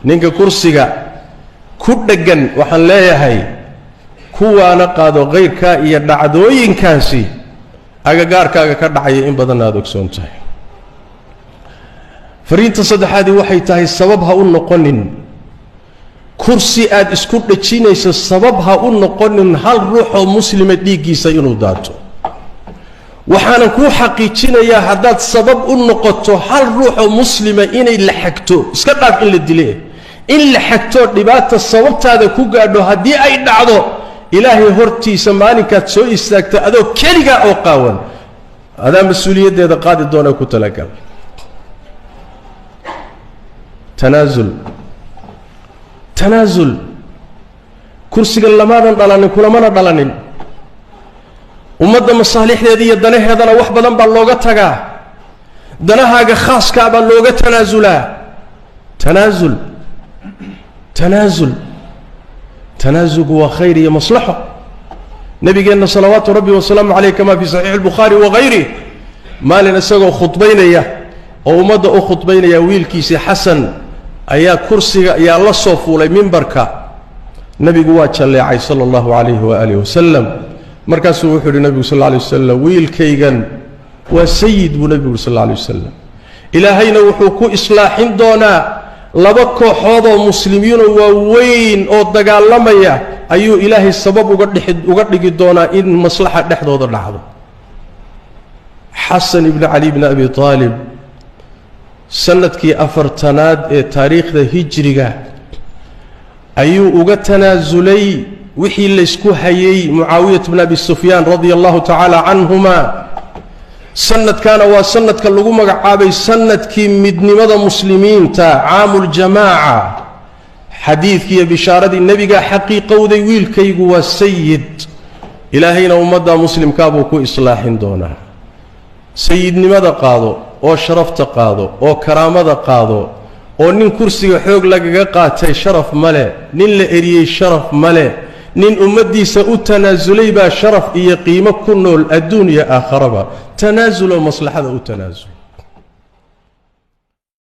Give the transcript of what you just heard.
Ninka kursiga ku dheggan waxaan leeyahay, kuwaana qaado kayrkaa iyo dhacdooyinkaasi agagaarkaaga ka dhacaya in badanna aada ogsoon tahay. Fariinta saddexaadii waxay tahay, sabab ha u noqonin kursi aada isku dhejinayso, sabab ha u noqonin hal ruuxoo muslima dhiiggiisa inuu daato. Waxaanan kuu xaqiijinayaa, haddaad sabab u noqoto hal ruuxoo muslima inay la xagto, iska dhaaf in la dile, in la xagtoo dhibaata sababtaada ku gaadho, haddii ay dhacdo, Ilaahay hortiisa maalinkaad soo istaagto adoo keligaa oo qaawan, adaa mas-uuliyaddeeda qaadi doona, ku talagal. Tanaasul, tanaasul. Kursigan lamaadan dhalanin, kulamana dhalanin. Ummadda masaalixdeeda iyo danaheedana wax badan baa looga tagaa, danahaaga khaaskaa baa looga tanaasulaa. Tanaasul, tanaasul, tanaasulku waa khayr iyo maslaxo. Nabigeenna salawaatu rabbi wasalaamu caleyh, kama fii saxiixi albukhaari wagayrih, maalin isagoo khudbaynaya oo ummadda u khudbaynaya, wiilkiisii Xasan ayaa kursiga ayaa la soo fuulay mimbarka. Nebigu waa jalleecay sala allahu calayhi waaalih wasalam. Markaasuu wuxuu yidhi nebigu sal alla alay wasalam: "Wiilkaygan waa sayid," buu nebigu yuri sal alla alay wasalam. "Ilaahayna wuxuu ku islaaxin doonaa laba kooxoodoo muslimiinoo waaweyn oo dagaalamaya ayuu Ilaahay sabab uga dhigi doonaa in maslaxa dhexdooda dhacdo." Xasan ibni Cali bni Abi Aalib sanadkii 40aad ee taariikhda hijriga ayuu uga tanaasulay wixii laysku hayey Mucaawiyat bn Abi Sufyaan radia allahu tacaala canhuma. Sanadkaana waa sanadka lagu magacaabay sanadkii midnimada muslimiinta, caamuljamaaca. Xadiidkiiyo bishaaradii nebigaa xaqiiqowday. Wiilkaygu waa sayid, Ilaahayna ummadda muslimkaa buu ku islaaxin doonaa. Sayidnimada qaado oo sharafta qaado oo karaamada qaado, oo nin kursiga xoog lagaga qaatay sharaf male, nin la eriyey sharaf male, nin ummaddiisa u tanaasulay baa sharaf iyo qiimo ku nool adduun iyo aakharaba. Tanaasuloo maslaxada u tanaasul.